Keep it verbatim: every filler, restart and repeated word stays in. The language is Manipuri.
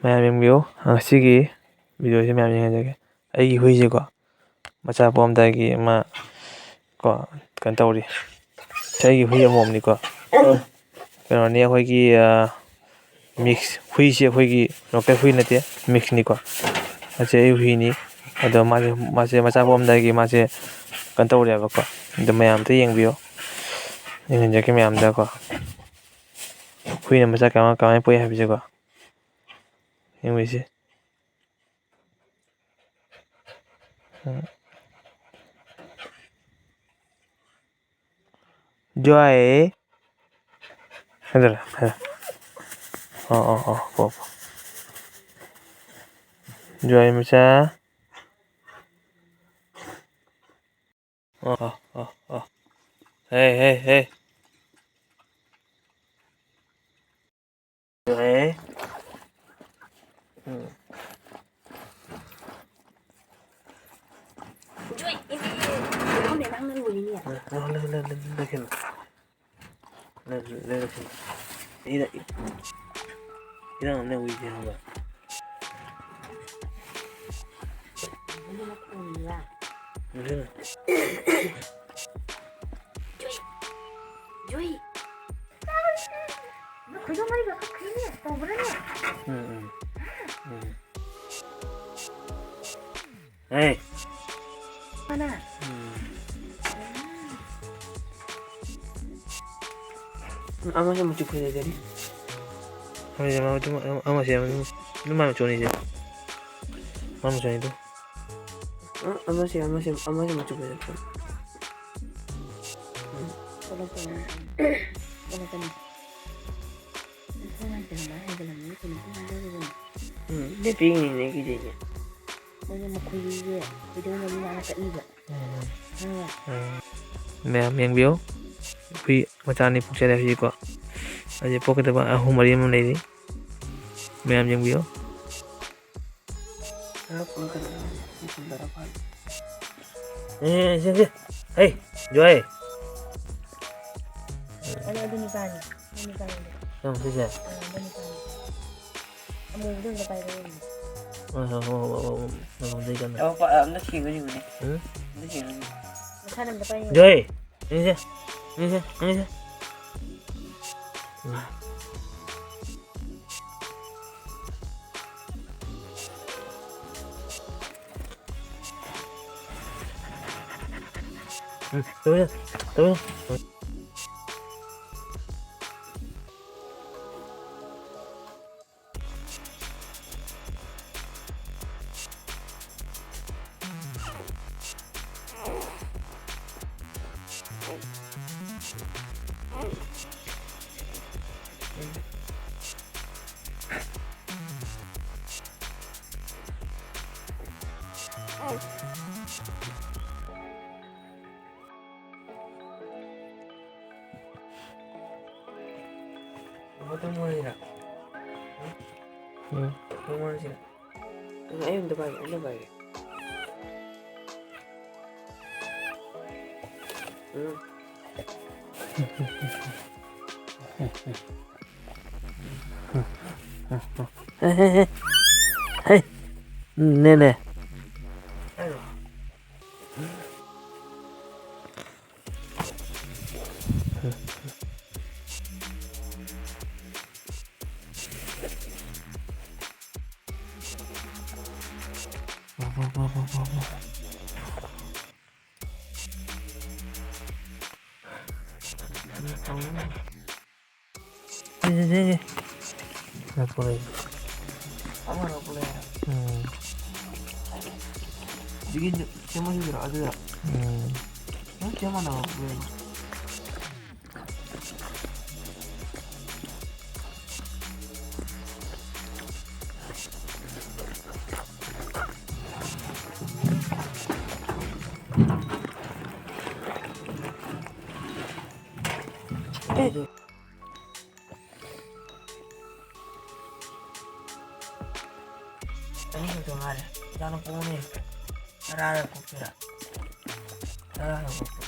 ꯃꯌꯥꯝ ꯌꯦꯡꯕꯤꯌꯨ, ꯉꯁꯤꯒꯤ videoꯁꯤ ꯃꯌꯥꯝ ꯌꯦꯡꯍꯟꯖꯒꯦ꯫ ꯑꯩꯒꯤ ꯍꯨꯏꯁꯦꯀꯣ, ꯃꯆꯥ ꯄꯣꯛꯑꯝꯗꯥꯏꯒꯤ ꯃꯥ ꯀꯣ, ꯀꯩꯅꯣ ꯇꯧꯔꯤ꯫ ꯁꯤ ꯑꯩꯒꯤ ꯍꯨꯏ ꯑꯃꯣꯝꯅꯤꯀꯣ꯫ ꯀꯩꯅꯣꯅꯤ, ꯑꯩꯈꯣꯏꯒꯤ, ꯑ, mix ꯍꯨꯏꯁꯦ ꯑꯩꯈꯣꯏꯒꯤ local ꯍꯨꯏ ꯅꯠꯇꯦ, mixꯅꯤꯀꯣ꯫ ꯑꯁꯤ ꯑꯩ ꯍꯨꯏꯅꯤ꯫ ꯑꯗꯣ ꯃꯥꯁꯦ, ꯃꯥꯁꯦ ꯃꯆꯥ ꯄꯣꯛꯑꯝꯗꯥꯏꯒꯤ ꯃꯥꯁꯦ ꯀꯩꯅꯣ ꯇꯧꯔꯦꯕꯀꯣ꯫ ꯑꯗꯣ ꯃꯌꯥꯝ ꯑꯝꯇ ꯌꯦꯡꯕꯤꯌꯨ꯫ ꯌꯦꯡꯍꯟꯖꯔꯛꯀꯦ ꯃꯌꯥꯝꯗꯀꯣ꯫ ꯍꯨꯏꯅ ꯃꯆꯥ ꯀꯃꯥꯏ, ꯀꯃꯥꯏꯅ ꯄꯣꯛꯏ ꯍꯥꯏꯕꯁꯦꯀꯣ꯫ ꯌꯦꯡꯕꯤꯁꯤ꯫ ꯎꯝ꯫ ꯖꯣꯏ꯫ ꯍꯥꯏꯗꯔ, ꯍꯥꯏꯗꯔ꯫ ꯑꯣ, ꯑꯣ, ꯑꯣ, ꯄꯣ, ꯄꯣ꯫ ꯖꯣꯏ ꯃꯆꯥ꯫ ꯑꯣ, ꯑꯣ, ꯑꯣ, ꯑꯣ꯫ ꯍꯦ, ꯍꯦ, ꯍꯦ꯫ ꯖꯣꯏ꯫ ꯎꯝ꯫ ꯖꯣꯏ, ꯏ, ꯏ, ꯏ, ꯈꯪꯗꯦ, ꯅꯪꯅ ꯂꯣꯏꯔꯤꯅꯦ꯫ ꯂꯩ, ꯂꯩ, ꯂꯩ, ꯂꯩ, ꯂꯩ, ꯂꯩ, ꯂꯩ꯫ ꯂꯩꯔꯛꯈꯤꯅꯤ꯫ ꯏꯔꯥꯡ ꯑꯃ ꯎꯏꯒꯦ ꯍꯥꯏꯕ꯫ ꯑꯗꯨꯅ꯫ ꯖꯨꯏ꯫ ꯖꯨꯏ꯫ ꯈꯣꯏꯗꯧ ꯃꯔꯤꯒ ꯀꯛꯈ꯭ꯔꯦꯅꯦ, ꯇꯧꯕ꯭ꯔꯅꯦ? ꯎꯝ, ꯎꯝ꯫ ꯎꯝ꯫ ꯑꯦ꯫ ꯃꯥꯅ? ꯎꯝ꯫ ꯑꯃꯁꯦ ꯃꯆꯨ ꯐꯖꯗꯔꯤ꯫ ꯑꯃꯁꯦ ꯃꯥ ꯃꯆꯨ-, ꯑꯃꯁꯦ ꯑꯃ-, ꯑꯗꯨꯝ ꯃꯥ ꯃꯆꯨ ꯑꯅꯤꯁꯦ꯫ ꯃꯥ ꯃꯆꯨ ꯑꯅꯤꯗꯨ꯫ ꯑ-, ꯑꯃꯁꯦ, ꯑꯃꯁꯦ, ꯑꯃꯁꯦ ꯃꯆꯨ ꯐꯖꯗꯔꯤ꯫ ꯎꯝ꯫ ꯑꯣꯜꯂꯛꯄꯅꯤ꯫ ꯑꯣꯜꯂꯛꯄꯅꯤ꯫ ꯅꯨꯄꯥ ꯍꯥꯏꯖꯤꯜꯂꯝꯃꯅꯤ ꯀꯩꯅꯣ, ꯅꯨꯄꯥ ꯍꯥꯏꯖꯤꯜꯂꯝꯃꯅꯤ꯫ ꯎꯝ, ꯂꯦꯞꯄꯤꯉꯩꯅꯦ ꯀꯤꯖꯩꯁꯦ꯫ ꯃꯣꯏꯅ ꯃꯈꯣꯏꯒꯤꯁꯦ ꯈꯣꯏꯗꯧ ꯃꯔꯤ ꯃꯉꯥ ꯀꯛꯏꯕ꯫ ꯎꯝ꯫ ꯈꯪꯉꯕ? ꯎꯝ꯫ ꯃꯌꯥꯝ ꯌꯦꯡꯕꯤꯌꯨ꯫ ꯍꯨꯏ ꯃꯆꯥ ꯑꯅꯤ ꯄꯣꯛꯆꯔꯦ ꯍꯧꯖꯤꯛꯀꯣ꯫ ꯍꯧꯖꯤꯛ ꯄꯣꯛꯀꯗꯕ ꯑꯍꯨꯝ ꯃꯔꯤ ꯑꯃ ꯂꯩꯔꯤ꯫ ꯃꯌꯥꯝ ꯌꯦꯡꯕꯤꯌꯨ꯫ ꯑꯦ, ꯁꯦ, ꯁꯦ꯫ ꯍꯩ, ꯖꯣꯏ꯫ ꯑꯗꯨ, ꯑꯗꯨ ꯅꯨꯄꯥꯅꯤ꯫ ꯑꯗꯨ ꯅꯨꯄꯥꯅꯤ꯫ ꯅꯪ ꯁꯤꯁꯦ? ꯑꯥ, ꯑꯗꯨ ꯅꯨꯄꯥꯅꯤ꯫ ꯑꯃꯨꯕꯗꯣ ꯑꯝꯇ ꯄꯥꯏꯔꯛꯑꯣ꯫ ꯍꯣꯏ, ꯍꯣꯏ, ꯍꯣꯏ, ꯍꯣꯏ, ꯍꯣꯏ, ꯍꯣꯏ, ꯍꯣꯏ, ꯍꯣꯏ, ꯍꯣꯏ, ꯍꯣꯏ꯫ ꯑꯃꯨꯛ ꯄꯥ-, ꯑꯝꯇ ꯊꯦꯡꯉꯨ, ꯊꯦꯡꯉꯨꯅꯦ꯫ ꯎꯝ? ꯑꯝꯇ ꯊꯦꯡꯉꯨꯅꯦ꯫ ꯃꯁꯥꯅ ꯑꯝꯇ ꯄꯥꯏꯌꯨ꯫ ꯖꯣꯏ! ꯌꯦꯡꯁꯦ, ꯌꯦꯡꯁꯦ, ꯌꯦꯡꯁꯦ, ꯌꯦꯡꯁꯦ꯫ ꯎꯝ꯫ ꯎꯝ, ꯇꯧꯔꯦ, ꯇꯧꯔꯦ꯫ ꯕꯣꯇꯜ ꯃꯣꯏꯔꯥ? ꯎꯝ꯫ ꯕꯣꯇꯜ ꯃꯣꯏꯁꯤꯔꯥ? ꯎꯝ, ꯑꯩ ꯑꯝꯇ ꯄꯥꯏꯒꯦ, ꯑꯩ ꯑꯝꯇ ꯄꯥꯏꯒꯦ꯫ ꯎꯝ꯫ ꯍꯦ, ꯍꯦ, ꯍꯦ꯫ ꯍꯦ꯫ ꯎꯝ, ꯅꯦ, ꯅꯦ꯫ ꯁꯦ, ꯁꯦ, ꯁꯦ, ꯁꯦ꯫ ꯂꯐꯣꯏ꯫ ꯑꯃ ꯂꯐꯣꯏ꯫ ꯎꯝ꯫ ꯁꯤꯒꯤ ꯁꯦꯝꯃꯁꯤꯔꯣ ꯑꯗꯨꯗ? ꯎꯝ꯫ ꯅꯪ ꯁꯦꯝꯃ ꯂꯐꯣꯏ꯫ ꯑꯦ꯫ ꯑꯅꯤꯈꯛꯇ ꯉꯥꯏꯔꯦ꯫ ꯏꯆꯥꯅꯨꯄꯥ ꯑꯃꯅꯤ꯫ ꯇꯔꯥꯔ ꯄꯣꯛꯁꯤꯔ? ꯇꯔꯥꯔ ꯄꯣꯛꯁꯤꯔ?